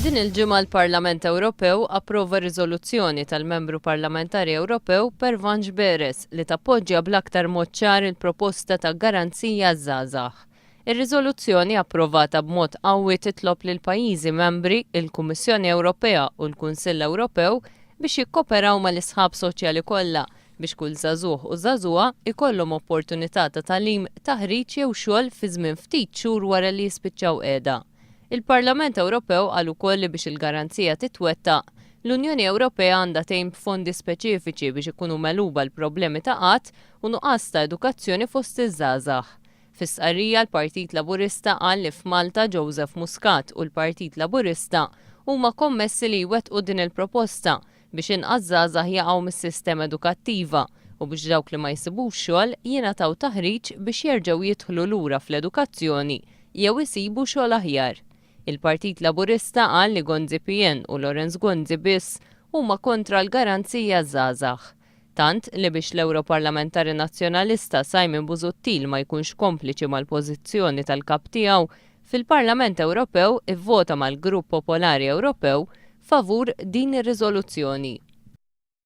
Din il-ġimgħa l-Parlament Ewropew approva riżoluzzjoni tal-Membru Parlamentari Ewropew Pervanche Beres li tappoġġja bl-aktar mod ċar il-proposta ta' Garanzija għaż-Żgħażagħ. Ir-riżoluzzjoni approvata b'mod qawwi titlob lill-pajjiżi membri, il-Kummissjoni Ewropea u l-Kunsill Ewropew biex jikkoperaw mal-isħab soċjali kollha biex kull żagħżugħ u żagħżugħa jkollhom opportunità ta' tagħlim, taħriġ jew xogħol fi żmien ftit xhur wara li jispiċċaw qiegħda. Il-Parlament Ewropew qal ukoll li biex il-garanzija titwettaq, l-Unjoni Ewropea għandha tgħin b'fondi speċifiċi biex ikunu megħluba l-problemi ta' qgħad u nuqqas ta' edukazzjoni fost iż-żgħażagħ. Fi stqarrija l-Partit Laburista qal li f'Malta Joseph Muscat u l-Partit Laburista huma kommessi li jwettqu din il-proposta biex inqas żgħażagħ jaqgħu mis-sistema edukattiva u biex dawk li ma jsibux xogħol jingħataw taħriġ biex jerġgħu jidħlu lura fl-edukazzjoni jew isibu xogħol aħjar. Il-Partit Laburista qal li Gonzi PN u Lawrence Gonzi biss huma kontra l-garanzija għaż-żgħażagħ. Tant li biex l-Ewroparlamentari Nazzjonalista Simon Busuttil ma jkunx kompliċi mal-pożizzjoni tal-kap tiegħu fil-Parlament Ewropew ivvota mal-Grupp Popolari Ewropew favur din ir-riżoluzzjoni.